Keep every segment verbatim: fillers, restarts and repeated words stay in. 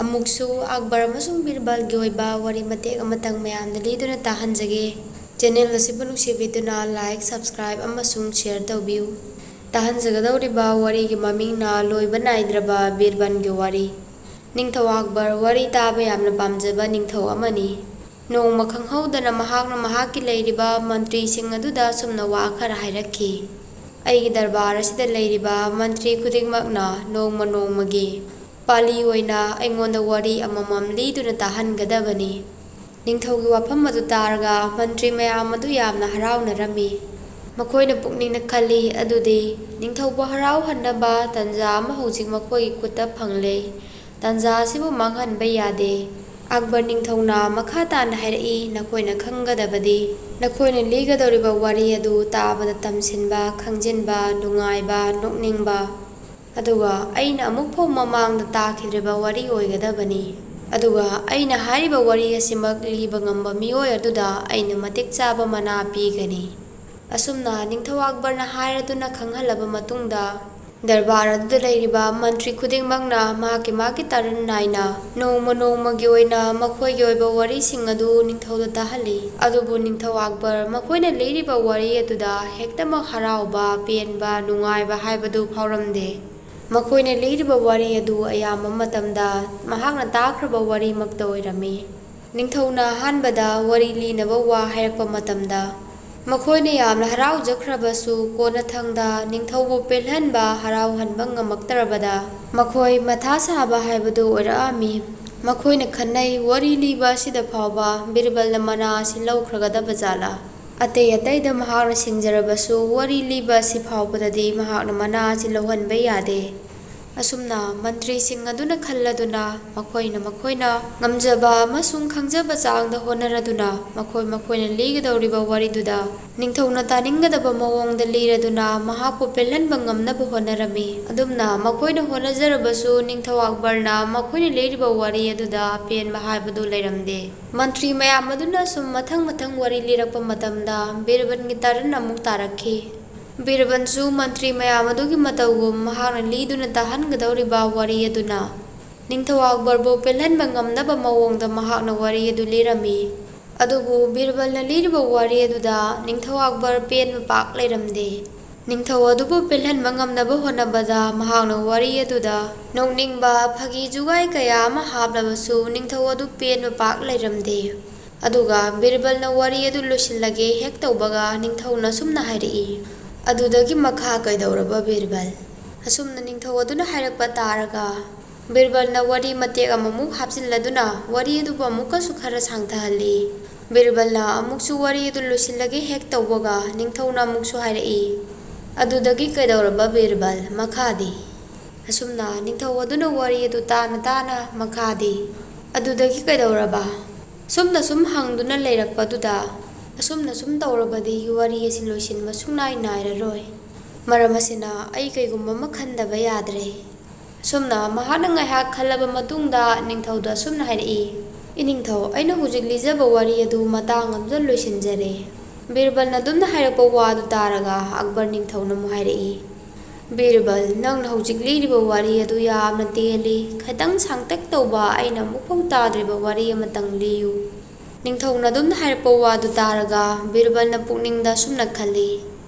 ꯑꯃꯨꯛꯁꯨ ꯑꯛꯕꯔ ꯑꯃꯁꯨꯡ ꯕꯤꯔꯕꯜꯒꯤ ꯑꯣꯏꯕ ꯋꯥꯔꯤ ꯃꯇꯦꯛ ꯑꯃꯇꯪ ꯃꯌꯥꯝꯗ ꯂꯤꯗꯨꯅ ꯇꯥꯍꯟꯖꯒꯦ꯫ ꯆꯦꯅꯦꯜ ꯑꯁꯤꯕꯨ ꯅꯨꯡꯁꯤꯕꯤꯗꯨꯅ like, subscribe ꯑꯃꯁꯨꯡ share ꯇꯧꯕꯤꯌꯨ꯫ ꯇꯥꯍꯟꯖꯒꯗꯧꯔꯤꯕ ꯋꯥꯔꯤꯒꯤ ꯃꯃꯤꯡꯅ ꯂꯣꯏꯕ ꯅꯥꯏꯗ꯭ꯔꯕ ꯕꯤꯔꯕꯜꯒꯤ ꯋꯥꯔꯤ꯫ ꯅꯤꯡꯊꯧ ꯑꯛꯕꯔ ꯋꯥꯔꯤ ꯇꯥꯕ ꯌꯥꯝꯅ ꯄꯥꯝꯖꯕ ꯅꯤꯡꯊꯧ ꯑꯃꯅꯤ꯫ ꯅꯣꯡꯃ ꯈꯪꯍꯧꯗꯅ ꯃꯍꯥꯛꯅ ꯃꯍꯥꯛꯀꯤ ꯂꯩꯔꯤꯕ ꯃꯟꯇ꯭ꯔꯤꯁꯤꯡ ꯑꯗꯨꯗ ꯑꯁꯨꯝꯅ ꯋꯥ ꯈꯔ ꯍꯥꯏꯔꯛꯈꯤ, "ꯑꯩꯒꯤ ꯗꯔꯕꯥꯔ ꯑꯁꯤꯗ ꯂꯩꯔꯤꯕ ꯃꯟꯇ꯭ꯔꯤ ꯈꯨꯗꯤꯡꯃꯛꯅ ꯅꯣꯡꯃ ꯅꯣꯡꯃꯒꯤ ꯄꯥꯂꯤ ꯑꯣꯏꯅ ꯑꯩꯉꯣꯟꯗ ꯋꯥꯔꯤ ꯑꯃꯃꯝ ꯂꯤꯗꯨꯅ ꯇꯥꯍꯟꯒꯗꯕꯅꯤ꯫" ꯅꯤꯡꯊꯧꯒꯤ ꯋꯥꯐꯝ ꯑꯗꯨ ꯇꯥꯔꯒ ꯃꯟꯇ꯭ꯔꯤ ꯃꯌꯥꯝ ꯑꯗꯨ ꯌꯥꯝꯅ ꯍꯔꯥꯎꯅꯔꯝꯃꯤ꯫ ꯃꯈꯣꯏꯅ ꯄꯨꯛꯅꯤꯡꯗ ꯈꯜꯂꯤ ꯑꯗꯨꯗꯤ, "ꯅꯤꯡꯊꯧꯕꯨ ꯍꯔꯥꯎꯍꯟꯅꯕ ꯇꯟꯖꯥ ꯑꯃ ꯍꯧꯖꯤꯛ ꯃꯈꯣꯏꯒꯤ ꯈꯨꯠꯇ ꯐꯪꯂꯦ꯫ ꯇꯟꯖꯥ ꯑꯁꯤꯕꯨ ꯃꯥꯡꯍꯟꯕ ꯌꯥꯗꯦ꯫" ꯑꯛꯕꯔ ꯅꯤꯡꯊꯧꯅ ꯃꯈꯥ ꯇꯥꯅ ꯍꯥꯏꯔꯛꯏ, "ꯅꯈꯣꯏꯅ ꯈꯪꯒꯗꯕꯗꯤ, ꯅꯈꯣꯏꯅ ꯂꯤꯒꯗꯧꯔꯤꯕ ꯋꯥꯔꯤ ꯑꯗꯨ ꯇꯥꯕꯗ ꯇꯝꯁꯤꯟꯕ, ꯈꯪꯖꯤꯟꯕ, ꯅꯨꯡꯉꯥꯏꯕ, ꯅꯣꯛꯅꯤꯡꯕ, ꯑꯗꯨꯒ ꯑꯩꯅ ꯑꯃꯨꯛ ꯐꯥꯎ ꯃꯃꯥꯡꯗ ꯇꯥꯈꯤꯗ꯭ꯔꯤꯕ ꯋꯥꯔꯤ ꯑꯣꯏꯒꯗꯕꯅꯤ꯫ ꯑꯗꯨꯒ ꯑꯩꯅ ꯍꯥꯏꯔꯤꯕ ꯋꯥꯔꯤ ꯑꯁꯤꯃꯛ ꯂꯤꯕ ꯉꯝꯕ ꯃꯤꯑꯣꯏ ꯑꯗꯨꯗ ꯑꯩꯅ ꯃꯇꯤꯛ ꯆꯥꯕ ꯃꯅꯥ ꯄꯤꯒꯅꯤ꯫" ꯑꯁꯨꯝꯅ ꯅꯤꯡꯊꯧ ꯑꯛꯕꯔꯅ ꯍꯥꯏꯔꯗꯨꯅ ꯈꯪꯍꯜꯂꯕ ꯃꯇꯨꯡꯗ, ꯗꯔꯕꯥꯔ ꯑꯗꯨꯗ ꯂꯩꯔꯤꯕ ꯃꯟꯇ꯭ꯔꯤ ꯈꯨꯗꯤꯡꯃꯛꯅ ꯃꯍꯥꯛꯀꯤ ꯃꯥꯒꯤ ꯇꯔꯟ ꯅꯥꯏꯅ ꯅꯣꯡꯃ ꯅꯣꯡꯃꯒꯤ ꯑꯣꯏꯅ ꯃꯈꯣꯏꯒꯤ ꯑꯣꯏꯕ ꯋꯥꯔꯤꯁꯤꯡ ꯑꯗꯨ ꯅꯤꯡꯊꯧꯗ ꯇꯥꯍꯜꯂꯤ꯫ ꯑꯗꯨꯕꯨ ꯅꯤꯡꯊꯧ ꯑꯛꯕꯔ ꯃꯈꯣꯏꯅ ꯂꯤꯔꯤꯕ ꯋꯥꯔꯤ ꯑꯗꯨꯗ ꯍꯦꯛꯇꯃꯛ ꯍꯔꯥꯎꯕ, ꯄꯦꯟꯕ, ꯅꯨꯡꯉꯥꯏꯕ ꯍꯥꯏꯕꯗꯨ ꯐꯥꯎꯔꯝꯗꯦ꯫ ꯃꯈꯣꯏꯅ ꯂꯤꯔꯤꯕ ꯋꯥꯔꯤ ꯑꯗꯨ ꯑꯌꯥꯝꯕ ꯃꯇꯝꯗ ꯃꯍꯥꯛꯅ ꯇꯥꯈ꯭ꯔꯕ ꯋꯥꯔꯤꯃꯛꯇ ꯑꯣꯏꯔꯝꯃꯤ꯫ ꯅꯤꯡꯊꯧꯅ ꯑꯍꯥꯟꯕꯗ ꯋꯥꯔꯤ ꯂꯤꯅꯕ ꯋꯥ ꯍꯥꯏꯔꯛꯄ ꯃꯇꯝꯗ, ꯃꯈꯣꯏꯅ ꯌꯥꯝꯅ ꯍꯔꯥꯎꯖꯈ꯭ꯔꯕꯁꯨ, ꯀꯣꯟꯅꯊꯪꯗ ꯅꯤꯡꯊꯧꯕꯨ ꯄꯦꯜꯍꯟꯕ, ꯍꯔꯥꯎꯍꯟꯕ ꯉꯝꯃꯛꯇ꯭ꯔꯕꯗ, ꯃꯈꯣꯏ ꯃꯊꯥ ꯁꯥꯕ ꯍꯥꯏꯕꯗꯨ ꯑꯣꯏꯔꯛꯑꯝꯃꯤ꯫ ꯃꯈꯣꯏꯅ ꯈꯟꯅꯩ, ꯋꯥꯔꯤ ꯂꯤꯕ ꯑꯁꯤꯗ ꯐꯥꯎꯕ ꯕꯤꯔꯕꯜꯅ ꯃꯅꯥ ꯑꯁꯤ ꯂꯧꯈ꯭ꯔꯒꯗꯕ ꯖꯥꯠꯂꯥ? ꯑꯇꯩ ꯑꯇꯩꯗ ꯃꯍꯥꯛꯅ ꯁꯤꯡꯖꯔꯕꯁꯨ, ꯋꯥꯔꯤ ꯂꯤꯕ ꯑꯁꯤ ꯐꯥꯎꯕꯗꯗꯤ ꯃꯍꯥꯛꯅ ꯃꯅꯥ ꯑꯁꯤ ꯂꯧꯍꯟꯕ ꯌꯥꯗꯦ꯫ ꯑꯁꯨꯝꯅ ꯃꯟꯇ꯭ꯔꯤꯁꯤꯡ ꯑꯗꯨꯅ ꯈꯜꯂꯗꯨꯅ ꯃꯈꯣꯏꯅ ꯃꯈꯣꯏꯅ ꯉꯝꯖꯕ ꯑꯃꯁꯨꯡ ꯈꯪꯖꯕ ꯆꯥꯡꯗ ꯍꯣꯠꯅꯔꯗꯨꯅ ꯃꯈꯣꯏ ꯃꯈꯣꯏꯅ ꯂꯤꯒꯗꯧꯔꯤꯕ ꯋꯥꯔꯤꯗꯨꯗ ꯅꯤꯡꯊꯧꯅ ꯇꯥꯅꯤꯡꯒꯗꯕ ꯃꯑꯣꯡꯗ ꯂꯤꯔꯗꯨꯅ ꯃꯍꯥꯛꯄꯨ ꯄꯦꯜꯍꯟꯕ ꯉꯝꯅꯕ ꯍꯣꯠꯅꯔꯝꯃꯤ꯫ ꯑꯗꯨꯝꯅ ꯃꯈꯣꯏꯅ ꯍꯣꯠꯅꯖꯔꯕꯁꯨ ꯅꯤꯡꯊꯧ ꯑꯛꯕꯔꯅ ꯃꯈꯣꯏꯅ ꯂꯤꯔꯤꯕ ꯋꯥꯔꯤ ꯑꯗꯨꯗ ꯄꯦꯟꯕ ꯍꯥꯏꯕꯗꯨ ꯂꯩꯔꯝꯗꯦ꯫ ꯃꯟꯇ꯭ꯔꯤ ꯃꯌꯥꯝ ꯑꯗꯨꯅ ꯁꯨꯝ ꯃꯊꯪ ꯃꯊꯪ ꯋꯥꯔꯤ ꯂꯤꯔꯛꯄ ꯃꯇꯝꯗ ꯕꯤꯔꯕꯜꯒꯤ ꯇꯔꯟ ꯑꯃꯨꯛ ꯇꯥꯔꯛꯈꯤ꯫ ꯕꯤꯔꯕꯜꯁꯨ ꯃꯟꯇ꯭ꯔꯤ ꯃꯌꯥꯝ ꯑꯗꯨꯒꯤ ꯃꯇꯧꯒꯨꯝ ꯃꯍꯥꯛꯅ ꯂꯤꯗꯨꯅ ꯇꯥꯍꯟꯒꯗꯧꯔꯤꯕ ꯋꯥꯔꯤ ꯑꯗꯨꯅ ꯅꯤꯡꯊꯧ ꯑꯛꯕꯔꯕꯨ ꯄꯦꯜꯍꯟꯕ ꯉꯝꯅꯕ ꯃꯑꯣꯡꯗ ꯃꯍꯥꯛꯅ ꯋꯥꯔꯤ ꯑꯗꯨ ꯂꯤꯔꯝꯃꯤ꯫ ꯑꯗꯨꯕꯨ ꯕꯤꯔꯕꯜꯅ ꯂꯤꯔꯤꯕ ꯋꯥꯔꯤ ꯑꯗꯨꯗ ꯅꯤꯡꯊꯧ ꯑꯛꯕꯔ ꯄꯦꯟꯕ ꯄꯥꯛ ꯂꯩꯔꯝꯗꯦ꯫ ꯅꯤꯡꯊꯧ ꯑꯗꯨꯕꯨ ꯄꯦꯜꯍꯟꯕ ꯉꯝꯅꯕ ꯍꯣꯠꯅꯕꯗ ꯃꯍꯥꯛꯅ ꯋꯥꯔꯤ ꯑꯗꯨꯗ ꯅꯣꯛꯅꯤꯡꯕ ꯐꯥꯒꯤ ꯖꯨꯒꯥꯏ ꯀꯌꯥ ꯑꯃ ꯍꯥꯞꯂꯕꯁꯨ ꯅꯤꯡꯊꯧ ꯑꯗꯨ ꯄꯦꯟꯕ ꯄꯥꯛ ꯂꯩꯔꯝꯗꯦ꯫ ꯑꯗꯨꯒ ꯕꯤꯔꯕꯜꯅ ꯋꯥꯔꯤ ꯑꯗꯨ ꯂꯣꯏꯁꯤꯜꯂꯒꯦ ꯍꯦꯛ ꯇꯧꯕꯒ ꯅꯤꯡꯊꯧꯅ ꯑꯁꯨꯝꯅ ꯍꯥꯏꯔꯛꯏ, "ꯑꯗꯨꯗꯒꯤ ꯃꯈꯥ ꯀꯩꯗꯧꯔꯕ ꯕꯤꯔꯕꯜ?" ꯑꯁꯨꯝꯅ ꯅꯤꯡꯊꯧ ꯑꯗꯨꯅ ꯍꯥꯏꯔꯛꯄ ꯇꯥꯔꯒ ꯕꯤꯔꯕꯜꯅ ꯋꯥꯔꯤ ꯃꯇꯦꯛ ꯑꯃꯃꯨꯛ ꯍꯥꯞꯆꯤꯜꯂꯗꯨꯅ ꯋꯥꯔꯤ ꯑꯗꯨꯕꯨ ꯑꯃꯨꯛꯀꯁꯨ ꯈꯔ ꯁꯥꯡꯊꯍꯜꯂꯤ꯫ ꯕꯤꯔꯕꯜꯅ ꯑꯃꯨꯛꯁꯨ ꯋꯥꯔꯤ ꯑꯗꯨ ꯂꯣꯏꯁꯤꯜꯂꯒꯦ ꯍꯦꯛ ꯇꯧꯕꯒ ꯅꯤꯡꯊꯧꯅ ꯑꯃꯨꯛꯁꯨ ꯍꯥꯏꯔꯛꯏ, "ꯑꯗꯨꯗꯒꯤ ꯀꯩꯗꯧꯔꯕ ꯕꯤꯔꯕꯜ? ꯃꯈꯥꯗꯤ?" ꯑꯁꯨꯝꯅ ꯅꯤꯡꯊꯧ ꯑꯗꯨꯅ ꯋꯥꯔꯤ ꯑꯗꯨ ꯇꯥꯅ ꯇꯥꯅ ꯃꯈꯥꯗꯤ, "ꯑꯗꯨꯗꯒꯤ ꯀꯩꯗꯧꯔꯕ?" ꯁꯨꯝꯅ ꯁꯨꯝ ꯍꯪꯗꯨꯅ ꯂꯩꯔꯛꯄꯗꯨꯗ, "ꯑꯁꯨꯝꯅ ꯁꯨꯝ ꯇꯧꯔꯕꯗꯤ ꯋꯥꯔꯤ ꯑꯁꯤ ꯂꯣꯏꯁꯤꯟꯕ ꯁꯨꯡꯅꯥꯏ ꯅꯥꯏꯔꯔꯣꯏ꯫ ꯃꯔꯝ ꯑꯁꯤꯅ ꯑꯩ ꯀꯩꯒꯨꯝꯕ ꯑꯃ ꯈꯟꯗꯕ ꯌꯥꯗ꯭ꯔꯦ꯫" ꯑꯁꯨꯝꯅ ꯃꯍꯥꯛꯅ ꯉꯥꯏꯍꯥꯛ ꯈꯜꯂꯕ ꯃꯇꯨꯡꯗ ꯅꯤꯡꯊꯧꯗ ꯑꯁꯨꯝꯅ ꯍꯥꯏꯔꯛꯏ, "ꯏꯅꯤꯡꯊꯧ, ꯑꯩꯅ ꯍꯧꯖꯤꯛ ꯂꯤꯖꯕ ꯋꯥꯔꯤ ꯑꯗꯨ ꯃꯇꯥꯡ ꯑꯃꯗ ꯂꯣꯏꯁꯤꯟꯖꯔꯦ꯫" ꯕꯤꯔꯕꯜꯅ ꯑꯗꯨꯝꯅ ꯍꯥꯏꯔꯛꯄ ꯋꯥꯗꯨ ꯇꯥꯔꯒ ꯑꯛꯕꯔ ꯅꯤꯡꯊꯧꯅ ꯑꯃꯨꯛ ꯍꯥꯏꯔꯛꯏ, "ꯕꯤꯔꯕꯜ, ꯅꯪꯅ ꯍꯧꯖꯤꯛ ꯂꯤꯔꯤꯕ ꯋꯥꯔꯤ ꯑꯗꯨ ꯌꯥꯝꯅ ꯇꯦꯜꯂꯤ꯫ ꯈꯤꯇꯪ ꯁꯥꯡꯇꯛ ꯇꯧꯕ ꯑꯩꯅ ꯑꯃꯨꯛꯐꯥꯎ ꯇꯥꯗ꯭ꯔꯤꯕ ꯋꯥꯔꯤ ꯑꯃꯇꯪ ꯂꯤꯌꯨ꯫" ꯅꯤꯡꯊꯧꯅ ꯑꯗꯨꯝꯅ ꯍꯥꯏꯔꯛꯄ ꯋꯥꯗꯨ ꯇꯥꯔꯒ ꯕꯤꯔꯕꯜꯅ ꯄꯨꯛꯅꯤꯡꯗ ꯑꯁꯨꯝꯅ ꯈꯜꯂꯤ,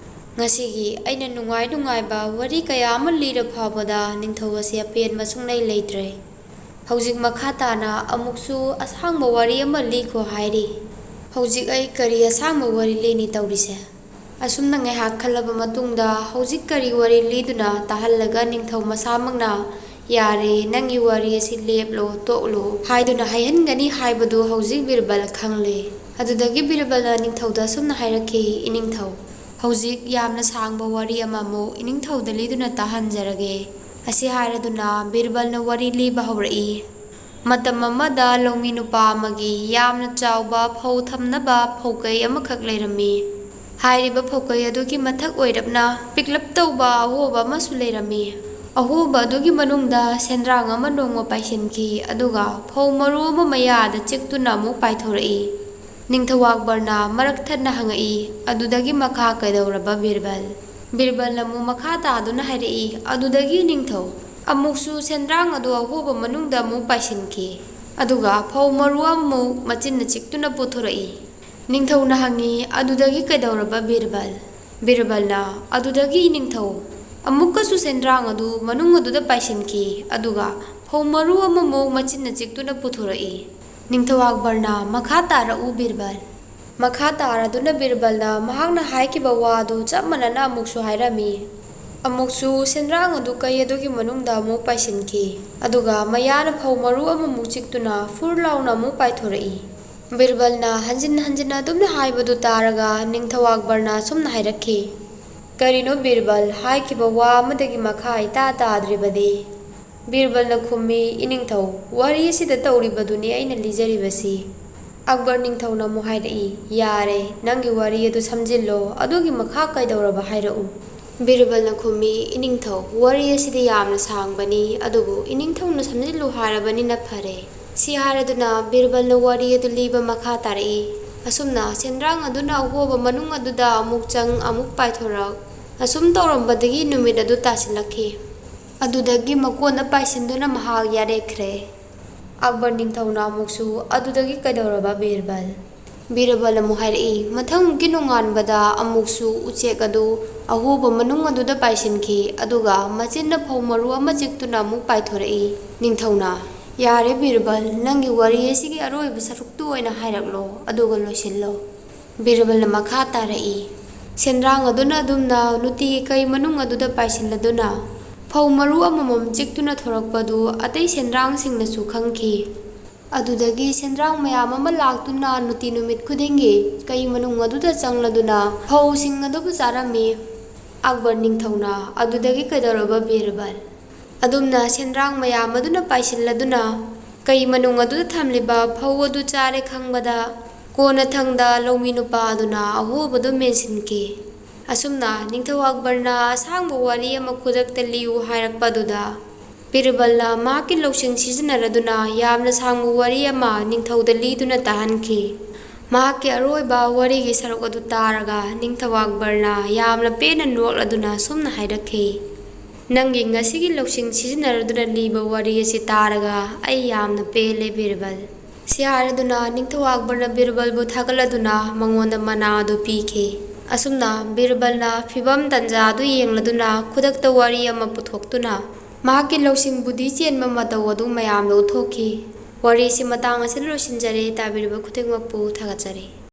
"ꯉꯁꯤꯒꯤ ꯑꯩꯅ ꯅꯨꯡꯉꯥꯏ ꯅꯨꯡꯉꯥꯏꯕ ꯋꯥꯔꯤ ꯀꯌꯥ ꯑꯃ ꯂꯤꯔ ꯐꯥꯎꯕꯗ ꯅꯤꯡꯊꯧ ꯑꯁꯤ ꯑꯄꯦꯟꯕ ꯁꯨꯡꯂꯩ ꯂꯩꯇ꯭ꯔꯦ꯫ ꯍꯧꯖꯤꯛ ꯃꯈꯥ ꯇꯥꯅ ꯑꯃꯨꯛꯁꯨ ꯑꯁꯥꯡꯕ ꯋꯥꯔꯤ ꯑꯃ ꯂꯤꯈꯣ ꯍꯥꯏꯔꯤ꯫ ꯍꯧꯖꯤꯛ ꯑꯩ ꯀꯔꯤ ꯑꯁꯥꯡꯕ ꯋꯥꯔꯤ ꯂꯤꯅꯤ ꯇꯧꯔꯤꯁꯦ?" ꯑꯁꯨꯝꯅ ꯉꯥꯏꯍꯥꯛ ꯈꯜꯂꯕ ꯃꯇꯨꯡꯗ, ꯍꯧꯖꯤꯛ ꯀꯔꯤ ꯋꯥꯔꯤ ꯂꯤꯗꯨꯅ ꯇꯥꯍꯜꯂꯒ ꯅꯤꯡꯊꯧ ꯃꯁꯥꯃꯛꯅ "ꯌꯥꯔꯦ, ꯅꯪꯒꯤ ꯋꯥꯔꯤ ꯑꯁꯤ ꯂꯦꯞꯂꯣ, ꯇꯣꯛꯂꯣ" ꯍꯥꯏꯗꯨꯅ ꯍꯥꯏꯍꯟꯒꯅꯤ ꯍꯥꯏꯕꯗꯨ ꯍꯧꯖꯤꯛ ꯕꯤꯔꯕꯜ ꯈꯪꯂꯦ꯫ ꯑꯗꯨꯗꯒꯤ ꯕꯤꯔꯕꯜꯅ ꯅꯤꯡꯊꯧꯗ ꯑꯁꯨꯝꯅ ꯍꯥꯏꯔꯛꯈꯤ, "ꯏꯅꯤꯡꯊꯧ, ꯍꯧꯖꯤꯛ ꯌꯥꯝꯅ ꯁꯥꯡꯕ ꯋꯥꯔꯤ ꯑꯃꯃꯨꯛ ꯏꯅꯤꯡꯊꯧꯗ ꯂꯤꯗꯨꯅ ꯇꯥꯍꯟꯖꯔꯒꯦ꯫" ꯑꯁꯤ ꯍꯥꯏꯔꯗꯨꯅ ꯕꯤꯔꯕꯜꯅ ꯋꯥꯔꯤ ꯂꯤꯕ ꯍꯧꯔꯛꯏ꯫ ꯃꯇꯝ ꯑꯃꯗ ꯂꯧꯃꯤ ꯅꯨꯄꯥ ꯑꯃꯒꯤ ꯌꯥꯝꯅ ꯆꯥꯎꯕ ꯐꯧ ꯊꯝꯅꯕ ꯐꯧꯀꯩ ꯑꯃꯈꯛ ꯂꯩꯔꯝꯃꯤ꯫ ꯍꯥꯏꯔꯤꯕ ꯐꯧꯀꯩ ꯑꯗꯨꯒꯤ ꯃꯊꯛ ꯑꯣꯏꯔꯞꯅ ꯄꯤꯛꯂꯞ ꯇꯧꯕ ꯑꯍꯣꯕ ꯑꯃꯁꯨ ꯂꯩꯔꯝꯃꯤ꯫ ꯑꯍꯣꯕ ꯑꯗꯨꯒꯤ ꯃꯅꯨꯡꯗ ꯁꯦꯟꯗ꯭ꯔꯥꯡ ꯑꯃ ꯅꯣꯡꯃ ꯄꯥꯏꯁꯤꯟꯈꯤ, ꯑꯗꯨꯒ ꯐꯧ ꯃꯔꯨ ꯑꯃ ꯃꯌꯥꯗ ꯆꯤꯛꯇꯨꯅ ꯑꯃꯨꯛ ꯄꯥꯏꯊꯣꯔꯛꯏ꯫ ꯅꯤꯡꯊꯧ ꯑꯛꯕꯔꯅ ꯃꯔꯛ ꯊꯠꯅ ꯍꯪꯉꯛꯏ, "ꯑꯗꯨꯗꯒꯤ ꯃꯈꯥ ꯀꯩꯗꯧꯔꯕ ꯕꯤꯔꯕꯜ?" ꯕꯤꯔꯕꯜꯅ ꯑꯃꯨꯛ ꯃꯈꯥ ꯇꯥꯗꯨꯅ ꯍꯥꯏꯔꯛꯏ, "ꯑꯗꯨꯗꯒꯤ ꯅꯤꯡꯊꯧ, ꯑꯃꯨꯛꯁꯨ ꯁꯦꯟꯗ꯭ꯔꯥꯡ ꯑꯗꯨ ꯑꯍꯣꯕ ꯃꯅꯨꯡꯗ ꯑꯃꯨꯛ ꯄꯥꯏꯁꯤꯟꯈꯤ, ꯑꯗꯨꯒ ꯐꯧ ꯃꯔꯨ ꯑꯃꯃꯨꯛ ꯃꯆꯤꯟꯅ ꯆꯤꯛꯇꯨꯅ ꯄꯨꯊꯣꯔꯛꯏ꯫ ꯅꯤꯡꯊꯧꯅ ꯍꯪꯉꯤ, "ꯑꯗꯨꯗꯒꯤ ꯀꯩꯗꯧꯔꯕ ꯕꯤꯔꯕꯜ?" ꯕꯤꯔꯕꯜꯅ, "ꯑꯗꯨꯗꯒꯤ ꯅꯤꯡꯊꯧ, ꯑꯃꯨꯛꯀꯁꯨ ꯁꯦꯟꯗ꯭ꯔꯥꯡ ꯑꯗꯨ ꯃꯅꯨꯡ ꯑꯗꯨꯗ ꯄꯥꯏꯁꯤꯟꯈꯤ, ꯑꯗꯨꯒ ꯐꯧ ꯃꯔꯨ ꯑꯃꯃꯨꯛ ꯃꯆꯤꯟꯅ ꯆꯤꯛꯇꯨꯅ ꯄꯨꯊꯣꯔꯛꯏ꯫" ꯅꯤꯡꯊꯧ ꯑꯛꯕꯔꯅ, "ꯃꯈꯥ ꯇꯥꯔꯛꯎ ꯕꯤꯔꯕꯜ꯫" ꯃꯈꯥ ꯇꯥꯔꯗꯨꯅ ꯕꯤꯔꯕꯜꯅ ꯃꯍꯥꯛꯅ ꯍꯥꯏꯈꯤꯕ ꯋꯥ ꯑꯗꯨ ꯆꯞ ꯃꯥꯟꯅꯅ ꯑꯃꯨꯛꯁꯨ ꯍꯥꯏꯔꯝꯃꯤ꯫ ꯑꯃꯨꯛꯁꯨ ꯁꯦꯟꯗ꯭ꯔꯥꯡ ꯑꯗꯨ ꯀꯩ ꯑꯗꯨꯒꯤ ꯃꯅꯨꯡꯗ ꯑꯃꯨꯛ ꯄꯥꯏꯁꯤꯟꯈꯤ, ꯑꯗꯨꯒ ꯃꯌꯥꯅ ꯐꯧ ꯃꯔꯨ ꯑꯃꯃꯨꯛ ꯆꯤꯛꯇꯨꯅ ꯐꯨꯔ ꯂꯥꯎꯅ ꯑꯃꯨꯛ ꯄꯥꯏꯊꯣꯔꯛꯏ꯫ ꯕꯤꯔꯕꯜꯅ ꯍꯟꯖꯤꯟ ꯍꯟꯖꯤꯟꯅ ꯑꯗꯨꯝꯅ ꯍꯥꯏꯕꯗꯨ ꯇꯥꯔꯒ ꯅꯤꯡꯊꯧ ꯑꯛꯕꯔꯅ ꯑꯁꯨꯝꯅ ꯍꯥꯏꯔꯛꯈꯤ, "ꯀꯔꯤꯅꯣ ꯕꯤꯔꯕꯜ, ꯍꯥꯏꯈꯤꯕ ꯋꯥ ꯑꯃꯗꯒꯤ ꯃꯈꯥ ꯏꯇꯥ ꯇꯥꯗ꯭ꯔꯤꯕꯗꯤ?" ꯕꯤꯔꯕꯜꯅ ꯈꯨꯝꯃꯤ, "ꯏꯅꯤꯡꯊꯧ, ꯋꯥꯔꯤ ꯑꯁꯤꯗ ꯇꯧꯔꯤꯕꯗꯨꯅꯤ ꯑꯩꯅ ꯂꯤꯖꯔꯤꯕꯁꯤ꯫" ꯑꯛꯕꯔ ꯅꯤꯡꯊꯧꯅ ꯑꯃꯨꯛ ꯍꯥꯏꯔꯛꯏ, "ꯌꯥꯔꯦ, ꯅꯪꯒꯤ ꯋꯥꯔꯤ ꯑꯗꯨ ꯁꯝꯖꯤꯜꯂꯣ, ꯑꯗꯨꯒꯤ ꯃꯈꯥ ꯀꯩꯗꯧꯔꯕ ꯍꯥꯏꯔꯛꯎ꯫" ꯕꯤꯔꯕꯜꯅ ꯈꯨꯝꯃꯤ, "ꯏꯅꯤꯡꯊꯧ, ꯋꯥꯔꯤ ꯑꯁꯤꯗꯤ ꯌꯥꯝꯅ ꯁꯥꯡꯕꯅꯤ, ꯑꯗꯨꯕꯨ ꯏꯅꯤꯡꯊꯧꯅ ꯁꯝꯖꯤꯜꯂꯨ ꯍꯥꯏꯔꯕꯅꯤꯅ ꯐꯔꯦ꯫" ꯁꯤ ꯍꯥꯏꯔꯗꯨꯅ ꯕꯤꯔꯕꯜꯅ ꯋꯥꯔꯤ ꯑꯗꯨ ꯂꯤꯕ ꯃꯈꯥ ꯇꯥꯔꯛꯏ꯫ ꯑꯁꯨꯝꯅ ꯁꯦꯟꯗ꯭ꯔꯥꯡ ꯑꯗꯨꯅ ꯑꯍꯣꯕ ꯃꯅꯨꯡ ꯑꯗꯨꯗ ꯑꯃꯨꯛ ꯆꯪ, ꯑꯃꯨꯛ ꯄꯥꯏꯊꯣꯔꯛ, ꯑꯁꯨꯝ ꯇꯧꯔꯝꯕꯗꯒꯤ ꯅꯨꯃꯤꯠ ꯑꯗꯨ ꯇꯥꯁꯤꯜꯂꯛꯈꯤ꯫ ꯑꯗꯨꯗꯒꯤ ꯃꯀꯣꯟꯗ ꯄꯥꯏꯁꯤꯟꯗꯨꯅ ꯃꯍꯥꯛ ꯌꯥꯔꯦꯈ꯭ꯔꯦ꯫ ꯑꯛꯕꯔ ꯅꯤꯡꯊꯧꯅ ꯑꯃꯨꯛꯁꯨ, "ꯑꯗꯨꯗꯒꯤ ꯀꯩꯗꯧꯔꯕ ꯕꯤꯔꯕꯜ?" ꯕꯤꯔꯕꯜ ꯑꯃꯨꯛ ꯍꯥꯏꯔꯛꯏ, "ꯃꯊꯪꯒꯤ ꯅꯣꯡꯉꯥꯟꯕꯗ ꯑꯃꯨꯛꯁꯨ ꯎꯆꯦꯛ ꯑꯗꯨ ꯑꯍꯣꯕ ꯃꯅꯨꯡ ꯑꯗꯨꯗ ꯄꯥꯏꯁꯤꯟꯈꯤ, ꯑꯗꯨꯒ ꯃꯆꯤꯟꯅ ꯐꯧ ꯃꯔꯨ ꯑꯃ ꯆꯤꯛꯇꯨꯅ ꯑꯃꯨꯛ ꯄꯥꯏꯊꯣꯔꯛꯏ꯫" ꯅꯤꯡꯊꯧꯅ, "ꯌꯥꯔꯦ ꯕꯤꯔꯕꯜ, ꯅꯪꯒꯤ ꯋꯥꯔꯤ ꯑꯁꯤꯒꯤ ꯑꯔꯣꯏꯕ ꯁꯔꯨꯛꯇꯨ ꯑꯣꯏꯅ ꯍꯥꯏꯔꯛꯂꯣ, ꯑꯗꯨꯒ ꯂꯣꯏꯁꯤꯜꯂꯣ꯫" ꯕꯤꯔꯕꯜꯅ ꯃꯈꯥ ꯇꯥꯔꯛꯏ, ꯁꯦꯟꯗ꯭ꯔꯥꯡ ꯑꯗꯨꯅ ꯑꯗꯨꯝꯅ ꯅꯨꯡꯇꯤꯒꯤ ꯀꯩ ꯃꯅꯨꯡ ꯑꯗꯨꯗ ꯄꯥꯏꯁꯤꯜꯂꯗꯨꯅ ꯐꯧ ꯃꯔꯨ ꯑꯃꯃꯝ ꯆꯤꯛꯇꯨꯅ ꯊꯣꯔꯛꯄꯗꯨ ꯑꯇꯩ ꯁꯦꯟꯗ꯭ꯔꯥꯡꯁꯤꯡꯅꯁꯨ ꯈꯪꯈꯤ꯫ ꯑꯗꯨꯗꯒꯤ ꯁꯦꯟꯗ꯭ꯔꯥꯡ ꯃꯌꯥꯝ ꯑꯃ ꯂꯥꯛꯇꯨꯅ ꯅꯨꯡꯇꯤ ꯅꯨꯃꯤꯠ ꯈꯨꯗꯤꯡꯒꯤ ꯀꯩ ꯃꯅꯨꯡ ꯑꯗꯨꯗ ꯆꯪꯂꯗꯨꯅ ꯐꯧꯁꯤꯡ ꯑꯗꯨꯕꯨ ꯆꯥꯔꯝꯃꯤ꯫ ꯑꯛꯕꯔ ꯅꯤꯡꯊꯧꯅ, "ꯑꯗꯨꯗꯒꯤ ꯀꯩꯗꯧꯔꯕ ꯕꯤꯔꯕꯜ?" ꯑꯗꯨꯝꯅ ꯁꯦꯟꯗ꯭ꯔꯥꯡ ꯃꯌꯥꯝ ꯑꯗꯨꯅ ꯄꯥꯏꯁꯤꯜꯂꯗꯨꯅ ꯀꯩ ꯃꯅꯨꯡ ꯑꯗꯨꯗ ꯊꯝꯂꯤꯕ ꯐꯧ ꯑꯗꯨ ꯆꯥꯔꯦ ꯈꯪꯕꯗ, ꯀꯣꯟꯅꯊꯪꯗ ꯂꯧꯃꯤ ꯅꯨꯄꯥ ꯑꯗꯨꯅ ꯑꯍꯣꯕꯗꯨ ꯃꯦꯟꯁꯤꯟꯈꯤ꯫ ꯑꯁꯨꯝꯅ ꯅꯤꯡꯊꯧ ꯑꯛꯕꯔꯅ ꯑꯁꯥꯡꯕ ꯋꯥꯔꯤ ꯑꯃ ꯈꯨꯗꯛꯇ ꯂꯤꯌꯨ ꯍꯥꯏꯔꯛꯄ ꯑꯗꯨꯗ, ꯕꯤꯔꯕꯜꯅ ꯃꯍꯥꯛꯀꯤ ꯂꯧꯁꯤꯡ ꯁꯤꯖꯤꯟꯅꯔꯗꯨꯅ ꯌꯥꯝꯅ ꯁꯥꯡꯕ ꯋꯥꯔꯤ ꯑꯃ ꯅꯤꯡꯊꯧꯗ ꯂꯤꯗꯨꯅ ꯇꯥꯍꯟꯈꯤ꯫ ꯃꯍꯥꯛꯀꯤ ꯑꯔꯣꯏꯕ ꯋꯥꯔꯤꯒꯤ ꯁꯔꯨꯛ ꯑꯗꯨ ꯇꯥꯔꯒ ꯅꯤꯡꯊꯧ ꯑꯛꯕꯔꯅ ꯌꯥꯝꯅ ꯄꯦꯟꯅ ꯅꯣꯛꯂꯗꯨꯅ ꯑꯁꯨꯝꯅ ꯍꯥꯏꯔꯛꯈꯤ, "ꯅꯪꯒꯤ ꯉꯁꯤꯒꯤ ꯂꯧꯁꯤꯡ ꯁꯤꯖꯤꯟꯅꯔꯗꯨꯅ ꯂꯤꯕ ꯋꯥꯔꯤ ꯑꯁꯤ ꯇꯥꯔꯒ ꯑꯩ ꯌꯥꯝꯅ ꯄꯦꯜꯂꯦ, ꯕꯤꯔꯕꯜ"꯫ ꯁꯤ ꯍꯥꯏꯔꯗꯨꯅ ꯅꯤꯡꯊꯧ ꯑꯛꯕꯔꯅ ꯕꯤꯔꯕꯜꯕꯨ ꯊꯥꯒꯠꯂꯗꯨꯅ ꯃꯉꯣꯟꯗ ꯃꯅꯥ ꯑꯗꯨ ꯄꯤꯈꯤ꯫ ꯑꯁꯨꯝꯅ ꯕꯤꯔꯕꯜꯅ ꯐꯤꯚꯝ ꯇꯟꯖꯥ ꯑꯗꯨ ꯌꯦꯡꯂꯗꯨꯅ ꯈꯨꯗꯛꯇ ꯋꯥꯔꯤ ꯑꯃ ꯄꯨꯊꯣꯛꯇꯨꯅ ꯃꯍꯥꯛꯀꯤ ꯂꯧꯁꯤꯡ ꯕꯨꯙꯤ ꯆꯦꯟꯕ ꯃꯇꯧ ꯑꯗꯨ ꯃꯌꯥꯝꯗ ꯎꯠꯊꯣꯛꯈꯤ꯫ ꯋꯥꯔꯤꯁꯤ ꯃꯇꯥꯡ ꯑꯁꯤꯗ ꯂꯣꯏꯁꯤꯟꯖꯔꯦ꯫ ꯇꯥꯕꯤꯔꯤꯕ ꯈꯨꯗꯤꯡꯃꯛꯄꯨ ꯊꯥꯒꯠꯆꯔꯤ꯫